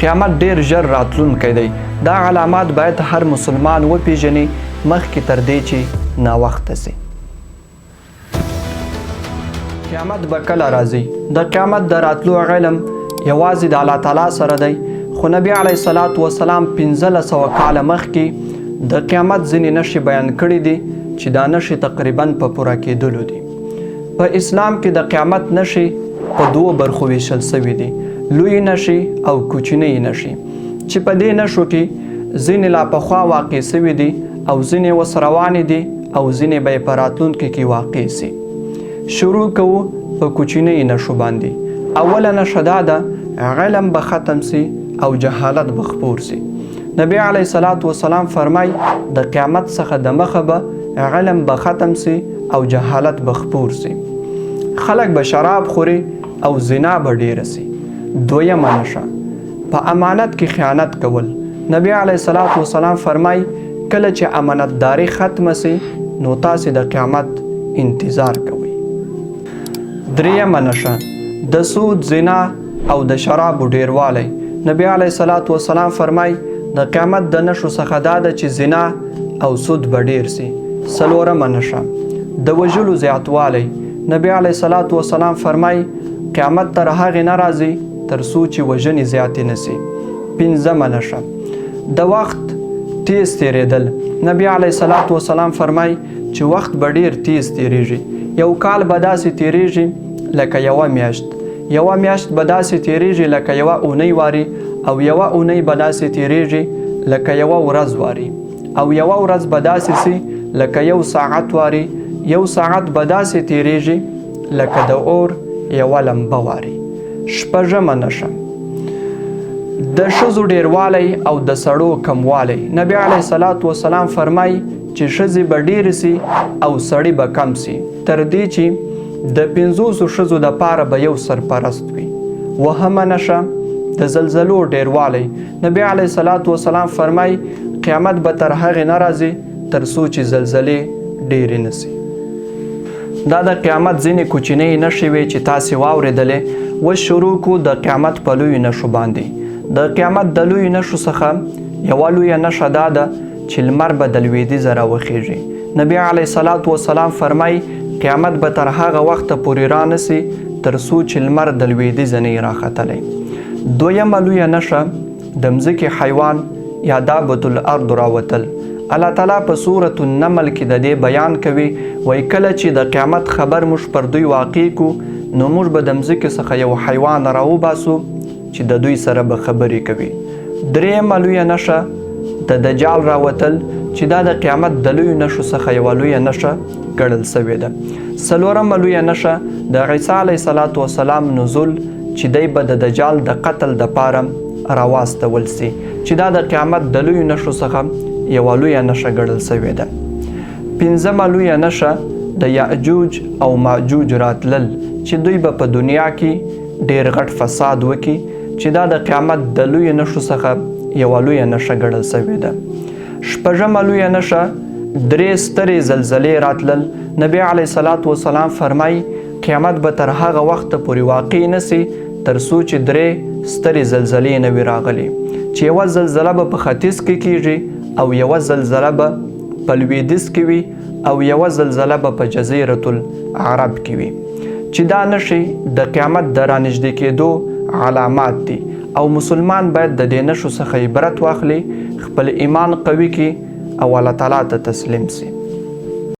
قیامت ډیر ژر راتلونکی دی. دا علامات باید هر مسلمان وپیژني مخکې تر دې چې ناوخته سي. قیامت به کله راځي؟ د قیامت د راتلو علم یوازې د الله تعالی سره دی، خو نبی علیه الصلاة والسلام 1500 کاله مخکې د قیامت ځینې نښې بیان کړې دي چې دا نښې تقریبا په پوره کېدلو دي. په اسلام کې د قیامت نښې په دوو برخو ویشل سوي دي، لوی نښې او کوچنۍ نښې، چې په دې نښو کې ځینې لا پخوا واقع سوي دي او ځینې اوس روانې دي او ځینې به یې په راتلونکي کې واقع سي. شروع کوو په کوچنۍ نښو باندې. اوله نښه دا ده، علم به ختم سي او جهالت به خپور سي. نبی علیه الصلاة والسلام فرمای د قیامت څخه د مخه به علم به ختم سي او جهالت به خپور سي، خلک به شراب خوري او زنا به ډیره سي. دویمه نښه په امانت کې خیانت کول. نبی علیه الصلاة والسلام فرمای کله چې امانتداري ختمه سي نو تاسې د قیامت انتظار کوئ. دریمه نښه د سود، زنا او د شرابو ډیروالی. نبی علیه الصلاة والسلام فرمای د قیامت د نښو څخه دا ده چې زنا او سود به ډیر سي. څلورمه نښه د وژلو زیاتوالی. نبی علیه الصلاة والسلام فرمای قیامت تر هغې نه راځي تر څو چې وژنې زیاتې نه سي. پنځمه نښه د وخت تیز تیرېدل. نبی علیه الصلاة والسلام فرمای چې وخت به ډیر تیز تیریږي، یو کال به داسې تیریږي لکه یوه میاشت، یوه میاشت به داسې تیریږي لکه یوه اونۍ واري، او یوه اونۍ به داسې تیریږي لکه یوه ورځ واري، او یوه ورځ به داسې سي لکه یو ساعت واري، یو ساعت به داسې تیریږي لکه د اور یوه لمبه واري. شپږمه نښه د ښځو ډیروالی او د سړو کموالی. نبی علیه الصلاة والسلام فرمای چې ښځې به ډېرې سي او سړي به کم سي، تر دې چې د 50 ښځو دپاره به یو سرپرست وي. اوهمه نښه د زلزلو ډیروالی. نبی علیه الصلاة والسلام فرمای قیامت به تر هغې نه راځي تر څو چې زلزلې ډېرې نه سي. دا د قیامت ځینې کوچنۍ نښې وې چې تاسې واورېدلې. اوس شروع کو د قیامت په لویو نښو باندې. د قیامت د لویو نښو څخه یوه لویه نښه دا ده چې لمر به د لوېدیځه راوخیږي. نبی علیه الصلاة والسلام فرمای قیامت به تر هغه وخته پورې رانه سي تر څو چې لمر د لوېدیځه نه راختلی. دویمه لویه نښه د مځکې حیوان یا دابة الارض راوتل. الله تعالی په سورة النمل کې د دې بیان کوي، وایي کله چې د قیامت خبر موږ پر دوی واقع کو نو موږ به د مځکې څخه یو حیوان راوباسو چې د دوی سره به خبرې کوي. درېیمه لویه نښه د دجال راوتل چې دا د قیامت د لویو نښو څخه یوه لویه نښه ګڼل سوې ده. څلورمه لویه نښه د عیسی علیه الصلاة والسلام نزول چې دی به د دجال د قتل دپاره راواستول سي، چې دا د قیامت د لویو نښو څخه یوه لویه نښه ګڼل سوې ده. پنځمه لویه نښه د یأجوج او ماجوج راتلل چې دوی به په دنیا کې ډیر غټ فساد وکړي، چې دا د قیامت د لویو نښو څخه یوه لویه نښه ګڼل سوې ده. شپږمه لویه نښه درې سترې زلزلې راتلل. نبی علیه الصلاة والسلام فرمای قیامت به تر هغه وخته پورې واقع نه سي تر څو چې درې سترې زلزلې نه وي راغلي، چې یوه زلزله به په ختیځ کې کیږي او یوه زلزله به په لویدیځ کې وي او یوه زلزله به په جزیرة العرب کې وي، چې دا نښې د قیامت د رانږدې کېدو علامات دي او مسلمان باید د دې نښو څخه عبرت واخلي، خپل ایمان قوي کړي او الله تعالی ته تسلیم سي.